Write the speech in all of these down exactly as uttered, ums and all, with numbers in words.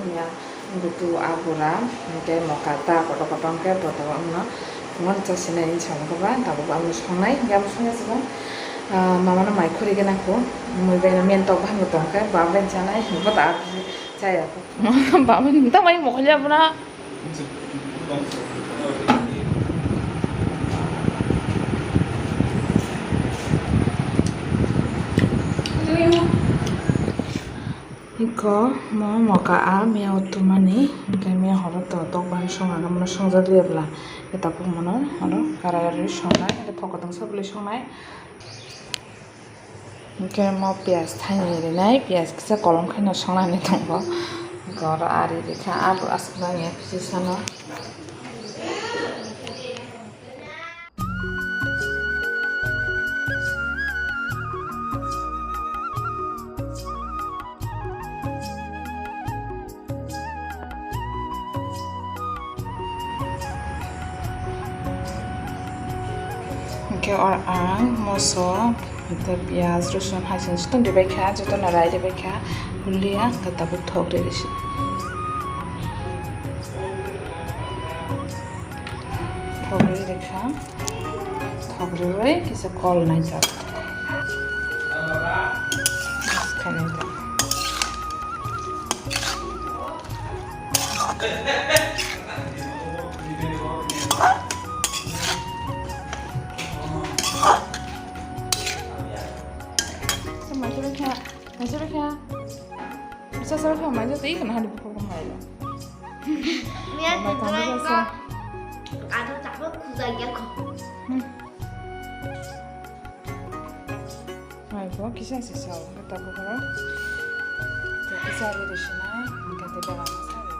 hwnya, butu, abura, hwnkhe moka ta kotor kotor hwnkhe boto wngno, wngmani chasinai hinwi samung khe ba tabuk bo amoni songnai, hwnkhe amo songya se bo, ah, mama no mai khuri gana kho, mui bai no men tok bahan bo tong khe, ba bai chanai, bo ta chaya kho. Ba bai ta mai mokhol ya buna. Iko mo moka a miya utumani, hwnkhe miya horo to tokban song aga mono songjak liya bwla, tabuk mono oro karai rwi songnai, hwnkhe pokotong sabwlai songnai. Hwnkhe mo piyaj thaini rinai, piyaj kisa kolom khaino songnani tongo. Hwnkhe oro ari rikha, abo aswk nangya kisa sano. Hwnkhe oro ang moso, hwnkhe piyaj, rosun, haising jotono ribaikha, jotono rai ribaikha, hwlya hwnkhe tabuk thok riri se. Thok riri rikha. Thok rwui kisa kol naijak. Khainai ta. Maisa rwkha, maisa rwkha. Bisa sa rwkha, maisa twi kana hali bukhuk rwkha mailo. Miya twi rwkha. Ado chakma khujak ya kho. Hmm. Mai bo kisa se sao, kata bukhara. Kisa re re sinai, kata bela masa re.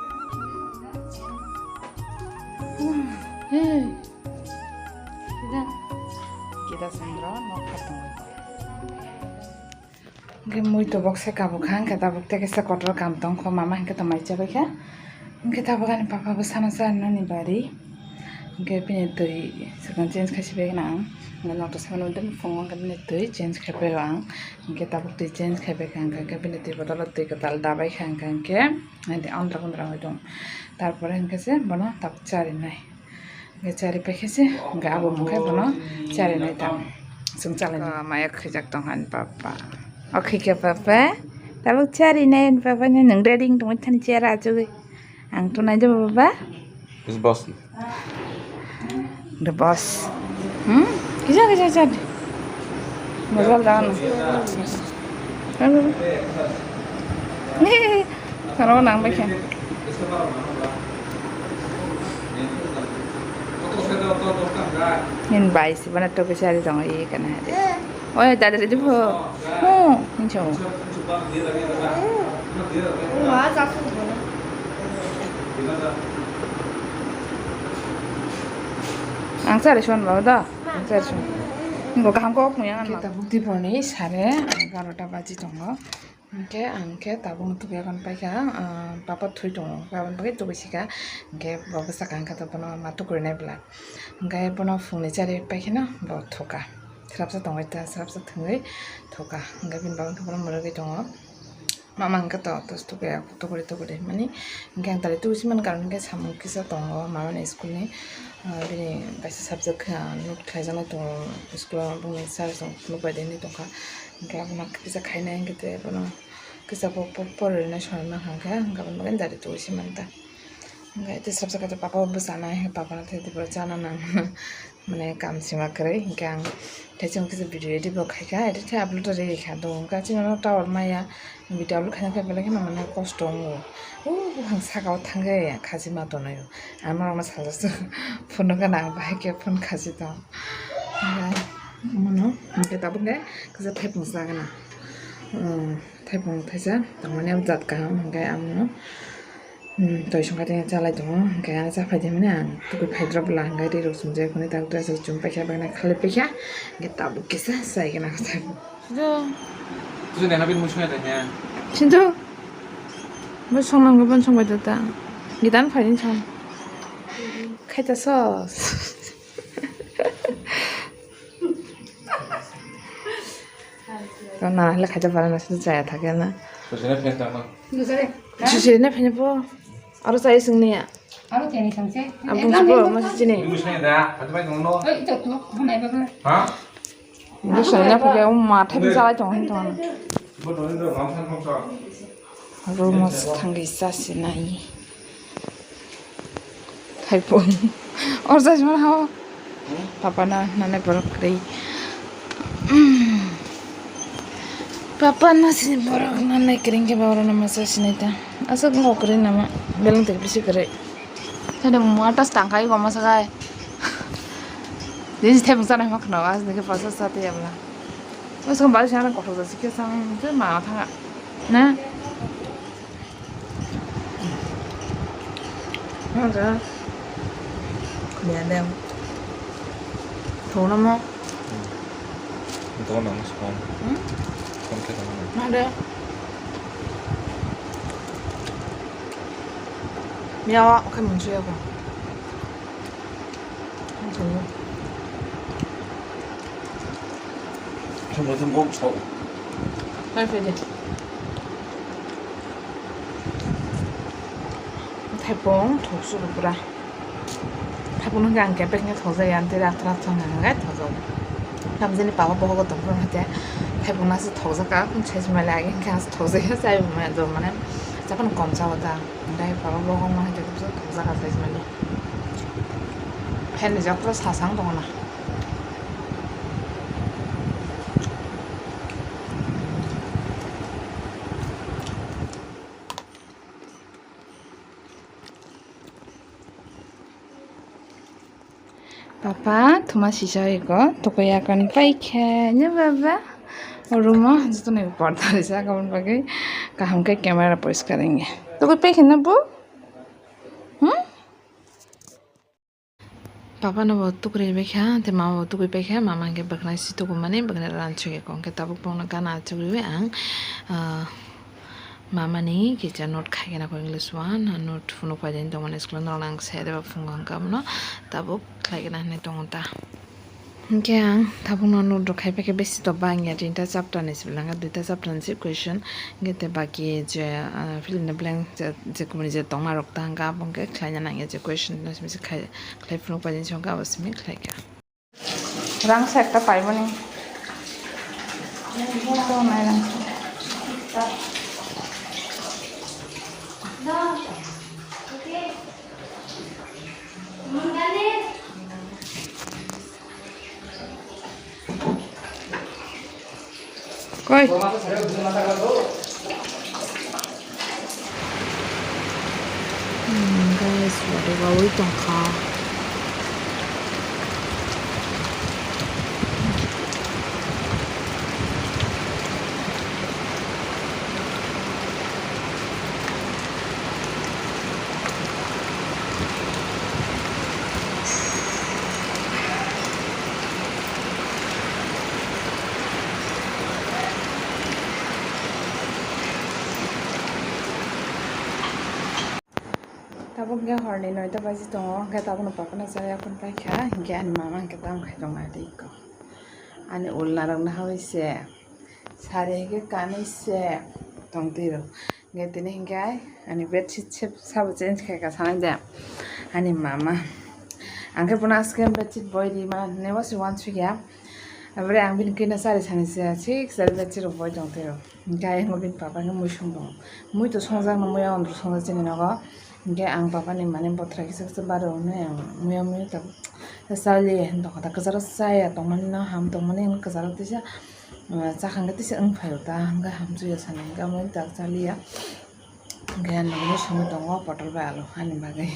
Hey. Kida. Kida sandro, nok khatung. Hwnkhe mui tubok se kabukha, hwnkhe tabuk tei kaisa kotor kam tongkho, mama hwnkhe tongmai chabaikha. Hwnkhe tabuk ani papa bwsano charnani bari. Hwnkhe bini twi swkang change khai sibaikha ang. Hwnkhe noto seven wngtoni phungo hwnkhe bini twi change khai paio ang. Hwnkhe tabuk twi change khai paikha, hwnkhe bini twi botolo twi kwtal dabaikha, hwnkhe hwnkhe andra kundra hoi tong. Tarpore hwnkhe se bono tabuk charinai. Hwnkhe chari paikha se, hwnkhe abo hwnkhe bono chari nai tang. Chwng chalai nai. Maya khwijak tong ani papa. O khikha papa. Tabuk chari nai ani papa ni nwng ready wng tongwi thani chair achugwi. Ang to nai jabo baba. Is boss. The boss. Hmm? Kisa kisa chari. Mobile dagan. Khoro nang bai khe. Nini bai se bono togwi chari tongo, e kana hari. Oi, dadri di pho. Hu, hincho. Ang chari son baba da. Ang chari son. Ngo kaham kok muyang an. Kita bukti poni sare egarota baji tongo. Hwnkhe ang khe tabukno tubui yakan paikha, ah, papa thwi tongo, papa bagwi tubui sika, hwnkhe bo bwsakang khe bono ma tukurinai bwla, hwnkhe bono phungni chari paikheno bo thuka, swrapsa tongwi ta, swrapsa thwngwi thuka, hwnkhe bini bagwi khe bono mwrwgwi tongo, Mama hwnkhe to, to tukui, tukuri, tukuri. Mani, hwnkhe ang tari tusi man karon hwnkhe samung kisa tongo, mama ni school ni, ah, bini kaisa subject khe ang note khlaijaknai tongo, school o bongni sir song phunuk bai de hinwi tongkha. Hwnkhe abono kisa khainai hwnkhe tei bono kisa bo, bo, porwi rwnai songwi mankha hwnkhe, hwnkhe aboni bagwi tari tusi man ta. Hwnkhe tei sabsa khe papa bo chanai, papa no tei tei bo chana nang. Mane kam sima kwrwi, hwnkhe ang tei chwng kisa video edit bo khaikha, edit khe upload rwkha do, hwnkhe chini no tower maya, video upload khaina khe belai kheno mane kosto wngo. O buphang saka o thangkhe khachima tonwi o, ang norokno sajak phone no gana ang bahai khe phone khachi tong. Hwnkhe omono hwnkhe tabuk khe kisa thaipung chagana, thaipung thaisa tongmani jat kaham, hwnkhe ang no. Hmm, twi songkha tei chalai tongo, hwnkhe ano chaphai tongmani ang tukui phaidrop bwla hwnkhe tei rok chumjak hwnwi tabuk dress rok chum paikha, bagna khalwi paikha, hwnkhe tabuk kisa chai gana kwthai. Jo. Tuju nena bin musung ya tanya. Sinto. Bo song nang ban song bai ta. Gidan phaini song. Khaita sos. To na le khaita para na se chaya thake na. Tuju nena bin tangma. Tuju nena bin po. Aro chai sung niya. Aro chai sung se. Abung se po ma se chini. Musung ya da, hatu bai tongno. Oi, ito to, hamai ba ba. Ha? Musung na pake um ma thai chalai tong hin tong. Bo tongno do gamsa thongsa. Aro mas thangwi sasi nai. Thaipung. Or jai jman hao. Papa na nane borok kwrwi. Papa na si borok nane kwrwi khe ba oro na masa sinai ta. Aswk ngo kwrwi nama. Beleng tek bisi kwrwi. Tade mata stang kai goma sakai. Din si thai bung sana ma khna wa, aswk ke pasa sa te yabla. Aswk bal sana kothok jasi ke sang ke ma thanga. Na? Hwnkhe. Khulya de. Thona mo. Thona mo song. Hmm? Song khe thona mo. Ma de. Miyawa, oke, munsu ya ko. Thumbo thumbo sao. Hai pede. Thaipung thoksu pura. Thaipung nang ang kepek ni thokjak ya, tei rak rak thang nang ngai thokjak. Kamjani papa bohogo tongphuru hate thaipung nasi thokjak ka, kun chai mali agi khe thokjak ya, chai mane, chapang kom chao ta. Dai papa bohong ma hate thokjak ka chai mali. Phen ni jak pura sasang tongna. Papa, thuma sisa iko, tukui akon paikha, nya baba. O room o jotono porda rijak, aboni bagwi kaham khe camera poriskar wngya. Tukui paikha na bo? Hmm? Papa no bo tukui paikha, tei mama bo tukui paikha, mama hwnkhe bwkhnai si tukumani, bwkhnai ran chukya kong khe tabuk bongno gana achugriwi ang, ah, Mama ni kisa note khaikhe na kho English one, note phunuk paidani tongmani school o norok ang saya deba phungo hwnkhe abono tabuk khlaikhe na hinwi tongo ta. Hwnkhe ang tabukno note rok khaipai khe besi to bangya, tinta chapter ni se belanga, duita chapter ni se question, hwnkhe tei baki je, ah, fill in the blank je, je kubuni je tongma rok ta hwnkhe abo hwnkhe khlaina nangya je question no simi se khai, khlai phunuk paidani se hwnkhe abo simi khlaikha. Rangsa ekta paimani. Tongnai rangsa. Koi. Hmm, guys, wari wawi tongkha. Tabuk hwnkhe horni noita baji tongo, hwnkhe tabukno papano chaya phone paikha, hwnkhe ani mama hwnkhe tamo khai tongna tei iko. Ani ulna rokno hawi se, sari hwnkhe kanwi se, Tong twi rw. Hwnkhe tini hwnkhe ani bedsheet se sabo change khai ka sanai de ani mama. Ang khe bono aske bedsheet boi di ma ne bo se uansukya. Abore ang bini khe no chari sani se sik chari bedsheet rok boi tong twi rw. Hwnkhe ayang bini papa khe mui song tongo. Mui to songjak no mui andro songjak chini nogo. Hwnkhe ang papa ni mane bothra kisa kisa baro hwnwi ang muya muya tabuk chali hwn tongkha da kwcharo chaya tongmani no ham tongmani hwn kwcharo tisa. Chakha hwnkhe tisa wng phaio ta hwnkhe hamsuya sani hwnkhe amoni tak chaliya. Hwnkhe ang nugwi songwi tongo potol bai alu hani bagwi.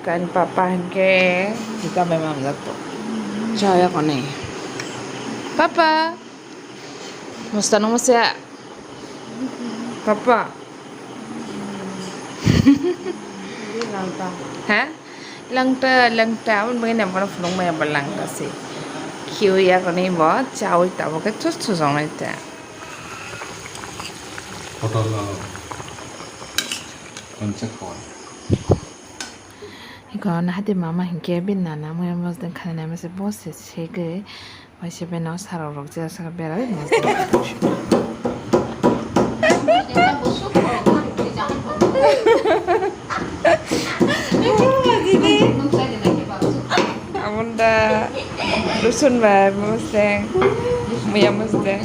Kani papa hwnkhe hika bai mamjak to chaya koni. Papa. Musta nung musta. Papa. Ha? Langta, langta, aboni bagwi nang bono phunuk maya bo langta se. Khiui ya koni bo, chaui tabo khe thus thus ong nai ta. Hotel, uh, konchak kawan. Iko na hati mama hinkhe bin nana muya mosdeng khana na mase bo se segwi. Waisa beno sarok rok jesa berai mosdeng. Abunda Rusun bai mosdeng, muya mosdeng.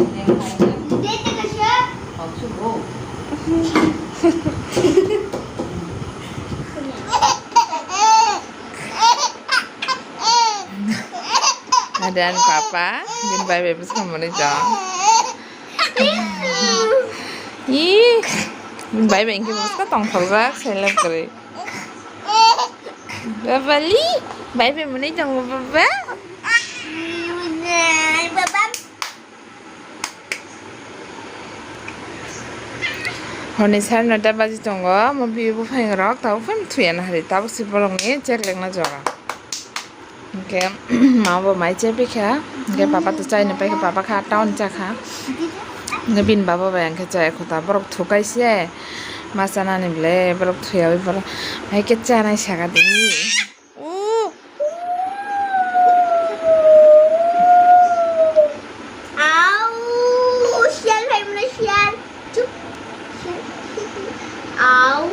Adan papa, din bai bai bwskang mwnwi tong. Ih, din bai bai hwnkhe bwskang tongthokjak, seleb kwrwi. Baba li, bai bai mwnwi tongo baba. Horni sare nota baji tongo, omo biyo buphang rok tabuk phano thuyana hari, tabuk se borokni cheklekna jora. Hwnkhe ma bo mai chai paikha, hwnkhe papa to chaina paikha, papa kha town chakha. Hwnkhe bini baba bai hwnkhe chai kho ta, borok thukai se ma chanani ble, borok thuyaui borok hai khe chanai saka de. Au, sial phaimano sial. Chup. Sial. Au.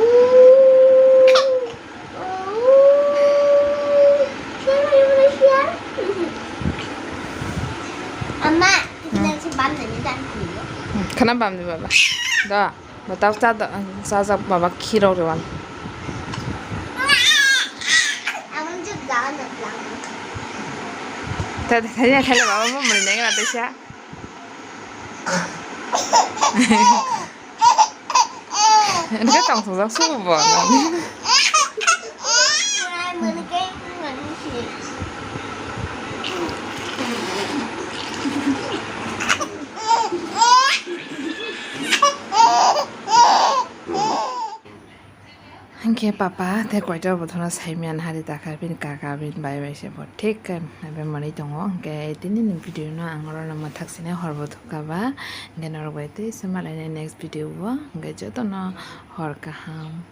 Au. Sial phaimano sial. Ama, kita si bam na ni dan kuyo. Khana bam ni baba. Da. Bata cha da, cha cha baba khirok rewan. Te te khanya khanya baba mo mri neng na te cha. Ini ka tong thok su bo. Hwnkhe papa tei koito bothorno saimanya hari takha bini kaka bini bai bai se bo thik khe bai mwnwi tongo. Hwnkhe tini ni video no ang oro no mwthak sini hor bo thukha ba, hwnkhe norok bai tei se malaini next video o, hwnkhe jotono hor kaham.